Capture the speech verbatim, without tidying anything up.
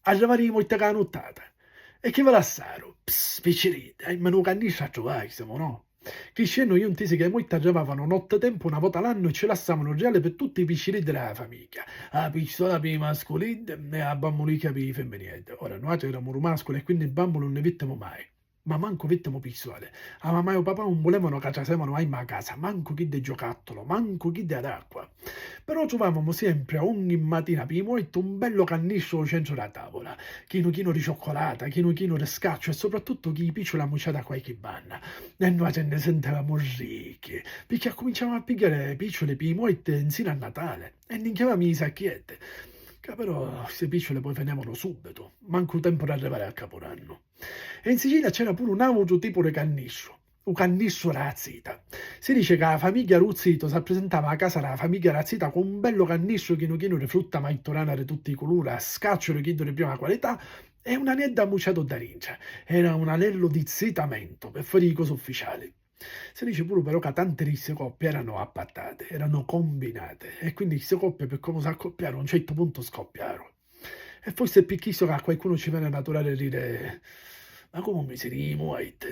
Arrivaru i morti ca nuttata. E chi vi lassaru? Pss, picciriddi, e menu cannisciu a truvàisimu, no? Criscennu iu ntisi ca i morti arrivavanu notte tempu una vota l'annu e ci lassavanu rigali pi tutti i picciriddi della famiglia, a pistola pi i masculiddi e a bammulicchia pi i fimminieddi. Ora, nuatri eramu lu masculu e quindi bambulu nun ni vittimu mai. Ma mancu vittimu pistola. A mamma e u papà un vulevanu ca trasevanu arma a casa, mancu chidda di giocattolo, mancu chidda d'acqua. Però truvavamu sempre, ogni matina, pi i muorti, un bellu cannisciu ô centru dâ tavula, chinu chinu di cioccolata, chinu chinu di scacciu e soprattuttu chi i picciuli ammucciati a qualchi banna. E nuatri nni sentivamu ricchi, picchì accuminciavamu a pigghiari picciuli pi i muorti nsinu a Natali e nni nchiavavamu i sacchietti, ca però sti picciuli poi finivanu subitu, mancu tempu d'arrivari a Capurannu. E in Sicilia c'era puru n'autru tipu di cannisciu, u cannisciu dâ zita. Si dici ca a famigghia dû zitu s'apprisintava â casa dâ famigghia dâ zita cu un bellu cannisciu chinu chinu di frutta marturana di tutti i culuri, a scacciu di chiddu di prima qualità, e un aneddu ammucciatu ddà dintra. Era un anellu di zitamentu, pi fari i cosi ufficiali. Si dici puru però ca tanti di sti coppi eranu appattati, eranu combinati, e quindi sti coppi, pi comu s'accoppiaru, a un certu puntu scoppiaru. E forsi è pi chistu ca a qualcunu ci veni naturali di diri: "Ma comu misiri i muorti?"